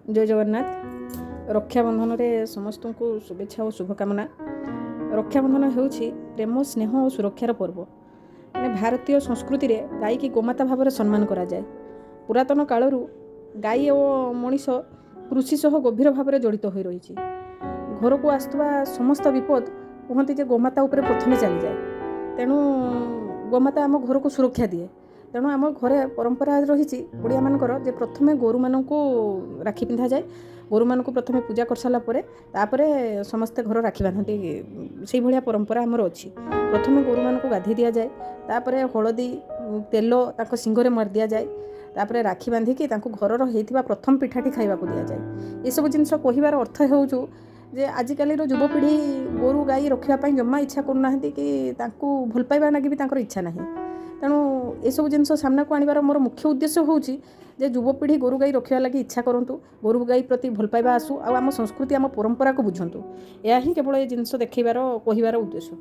ଜୟ ଜଗନ୍ନାଥ। ରକ୍ଷାବନ୍ଧନରେ ସମସ୍ତଙ୍କୁ ଶୁଭେଚ୍ଛା ଓ ଶୁଭକାମନା। ରକ୍ଷାବନ୍ଧନ ହେଉଛି ପ୍ରେମ, ସ୍ନେହ ଓ ସୁରକ୍ଷାର ପର୍ବ। ମାନେ ଭାରତୀୟ ସଂସ୍କୃତିରେ ଗାଈକି ଗୋମାତା ଭାବରେ ସମ୍ମାନ କରାଯାଏ। ପୁରାତନ କାଳରୁ ଗାଈ ଓ ମଣିଷ କୃଷି ସହ ଗଭୀର ଭାବରେ ଜଡ଼ିତ ହୋଇ ରହିଛି। ଘରକୁ ଆସୁଥିବା ସମସ୍ତ ବିପଦ କୁହନ୍ତି ଯେ ଗୋମାତା ଉପରେ ପ୍ରଥମେ ଚାଲିଯାଏ। ତେଣୁ ଗୋମାତା ଆମ ଘରକୁ ସୁରକ୍ଷା ଦିଏ। ତେଣୁ ଆମ ଘରେ ପରମ୍ପରା ରହିଛି ଓଡ଼ିଆମାନଙ୍କର ଯେ ପ୍ରଥମେ ଗୋରୁମାନଙ୍କୁ ରାକ୍ଷୀ ପିନ୍ଧାଯାଏ। ଗୋରୁମାନଙ୍କୁ ପ୍ରଥମେ ପୂଜା କରିସାରିଲା ପରେ ତାପରେ ସମସ୍ତେ ଘର ରାକ୍ଷୀ ବାନ୍ଧନ୍ତି। ସେଇଭଳିଆ ପରମ୍ପରା ଆମର ଅଛି। ପ୍ରଥମେ ଗୋରୁମାନଙ୍କୁ ଗାଧୋଇ ଦିଆଯାଏ, ତାପରେ ହଳଦୀ ତେଲ ତାଙ୍କ ଶିଙ୍ଗରେ ମାରି ଦିଆଯାଏ, ତାପରେ ରାକ୍ଷୀ ବାନ୍ଧିକି ତାଙ୍କୁ ଘରର ହେଇଥିବା ପ୍ରଥମ ପିଠାଟି ଖାଇବାକୁ ଦିଆଯାଏ। ଏସବୁ ଜିନିଷ କହିବାର ଅର୍ଥ ହେଉଛୁ ଯେ ଆଜିକାଲିର ଯୁବପିଢ଼ି ଗୋରୁ ଗାଈ ରଖିବା ପାଇଁ ଜମା ଇଚ୍ଛା କରୁନାହାନ୍ତି କି ତାଙ୍କୁ ଭଲ ପାଇବା ଲାଗି ବି ତାଙ୍କର ଇଚ୍ଛା ନାହିଁ। ତେଣୁ ଏସବୁ ଜିନିଷ ସାମ୍ନାକୁ ଆଣିବାର ମୋର ମୁଖ୍ୟ ଉଦ୍ଦେଶ୍ୟ ହେଉଛି ଯେ ଯୁବପିଢ଼ି ଗୋରୁ ଗାଈ ରଖିବା ଲାଗି ଇଚ୍ଛା କରନ୍ତୁ, ଗୋରୁ ଗାଈ ପ୍ରତି ଭଲ ପାଇବା ଆସୁ ଆଉ ଆମ ସଂସ୍କୃତି, ଆମ ପରମ୍ପରାକୁ ବୁଝନ୍ତୁ। ଏହା ହିଁ କେବଳ ଏ ଜିନିଷ ଦେଖାଇବାର, କହିବାର ଉଦ୍ଦେଶ୍ୟ।